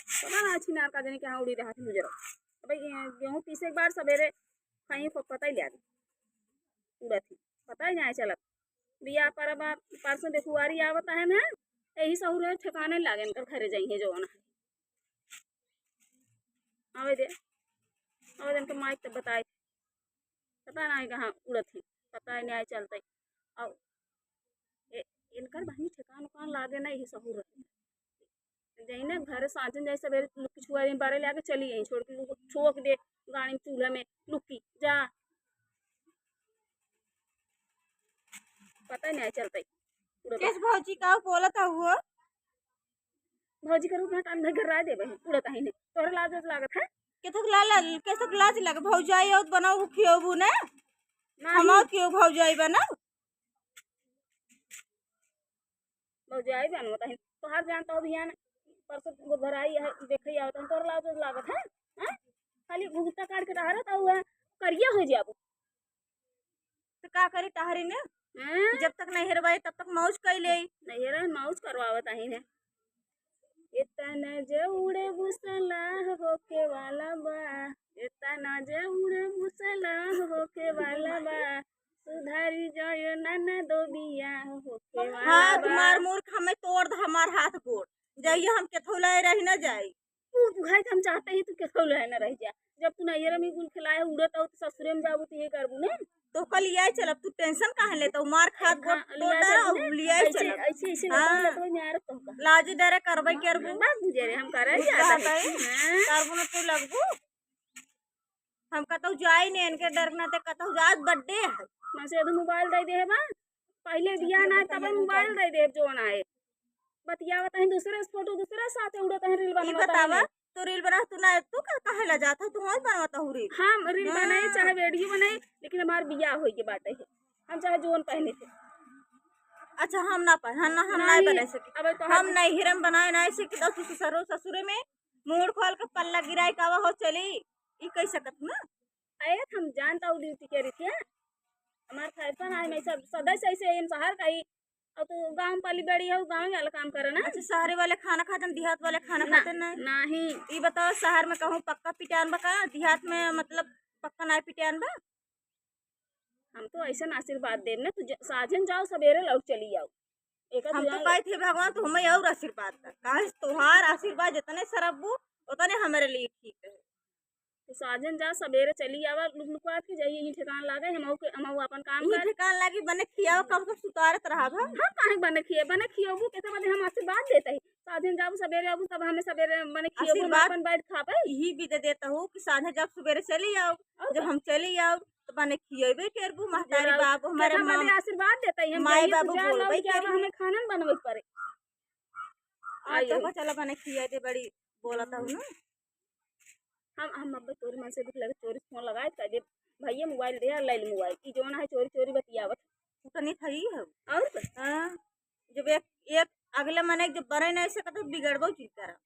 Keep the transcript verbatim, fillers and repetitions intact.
पता ना छिनार का जने कहाँ उड़ी रहा थी मुजरो। अब ये गेहूँ पीसे के बाद सबेरे खाई को पता ही लिया दी। उड़त ही। पता ही नहीं चलत। बिया पर अब परसों देखुआरी आवत है ना, यही सहूर है, ठिकाने लागे इनकर घरे जाई है जो ना। आवे दे, आवे दे इनके माइक तब बताए। पता नहीं कहाँ उड़त ही, पता ही नहीं चलत। और ए-, इनकर बहिनी ठिकान उकान लागे ना, यही सहूर है। जइने घर साँझन जाए सबेरे लुक्की छुआ दे, बारे ले आके चली आई, छोड़ के लुक-, छोक दे गाड़ी में चूल्हा में लुक्की जा। पता नहीं चलता पूरा। केस भौजी का बोलत हुआ? भौजी का रूप में काम घर रह देबे, उड़त ही नहीं। तोहरा लाज वाज लागत है? केथक ला-, ला-, केथक लाज लगे? भौजाई औत बनाऊ खियोबू ने? नहीं। हम औत खियो भौजाई बनाऊ? भौजाई बनवत ही। तोहार जान तो अभियान परसों गोधराई है, देखे आवत है, तोहरा लाज वाज लागत है? हैं? खाली घुघुटा काट के टहरत हुआ, करिया हो जाबू। तो का करी टहरी ने? हैं? जब तक नहीं हेरवाई तब तक मौज कई ले। नहीं हेरा, मौज करवावत ही ने। इतना जे उड़े बुसला होके वाला बा, इतना जे उड़े बुसला होके वाला बा, सुधारी जायो नाना दो बिया होके वाला हाथ बा। मार मूर्ख हमें तोड़ द हमार हाथ गोड़, जाइए हम केथौला रही ना जाई। तू भाई हम चाहते ही तू केथौला है ना रह जा, जब तू नैहर में गुल खिलाए उड़त हो तो ससुरे में जाबू तो ये करबू ना। तो कल लियाई चलब, तू tension काहे लेत हो? मार खात हाँ, गोड़ लियाई तोड़ चलब और ना। लियाई ऐसे, चलब। ऐसे, ऐसे हाँ। लेत हो, लेत हो, मैं आ रहा हूँ। लाज डरे करबै करबू। बात बुझे रे, हम करे बुझ जाता बात है। है। हाँ। करबू ना तू लगबू। हम कतौ जाई नहीं, इनके डर ना ते कतौ जात birthday है। मासे तो mobile दे दे है बा। पहले दिया ना, तबे mobile दे दे जो ना है। बतियावत है दूसरे से photo, दूसरे साथे उड़त है, reel ई बनवत बतावा, है। तो reel बना तू ना, तू का काहे ला जात है? तू और बनवत हो reel। हम reel हाँ। बनाए चाहे video बनाए, लेकिन हमार बियाह होई के बाटे है, हम चाहे जोन पहने थे। अच्छा, हम ना पहन, हम ना, हम नहीं नहीं, बनाए सके। अब तो हम हम नहीं हिरम बनाए ना ऐसे कि दस ससुरो ससुरे में मूड़ खोल के पल्ला गिराए का हो चली, ई कह सकत ना। अरे हम जानता हूँ duty के रही थी, हमार फैशन है, मैं सब सदस्य ऐसे इन शहर का ही और तू गाँव पाली बड़ी हो, गाँव वाला काम करे ना। अच्छा, शहरे वाले खाना खाते हैं, देहात वाले खाना ना, खाते ना? नहीं। ई बताओ, शहर में कहूँ पक्का पिटान बा का? देहात में मतलब पक्का ना पिटान बा? हम तो ऐसा आशीर्वाद देब ना, तू ज-, साझन जाओ, सवेरे लौट चली आओ। एक हम तो जाए। कहत हे भगवान, तू हमें और आशीर्वाद दे, काहे से तोहार आशीर्वाद जितने सरब्बू, उतने हमारे लिए ठीक है। तो साजन जा, सबेरे चली आवा, लुक लुकवा के जाइए, यही ठिकान लागे, हम के, हम अपन काम यही कर। ठिकान लागी, बने खियाओ, कब कब सुतारत रहब हम। हम काहे बने खिए, बने खियोबू, कैसे बने हम आशीर्वाद देते हैं। साजन जाबू, सबेरे आबू, तब हमें सबेरे बने खियोबू, हम आशीर्वाद अपन बैठ खा पाई। यही भी दे देता हूँ कि साझे जब सबेरे चली आओ, और जब का? हम चली आओ, तो बने खिएबे करबू, महतारी बोला, बाबू, हमारे कैसे बने माँ, आशीर्वाद देते हैं, हम माई जाइए, बाबू तू जा, बोलबे लाओ, क्या करी। हमें खाना न बनवे के पड़े। आज आइए। तो चला बने खिया दे, बड़ी बोलत हूँ ना। हम, हम अब तोरी मन से दुख लगे, चोरी फोन लगाए, कह दे, "भैया मोबाइल दे, और ले ले मोबाइल।" ई जौन है चोरी चोरी बतियावत। उ तो नहीं थई है। और का? हाँ, जब एक, एक अगले मने जब बने नहीं सकत, तो बिगड़बो चीज करा।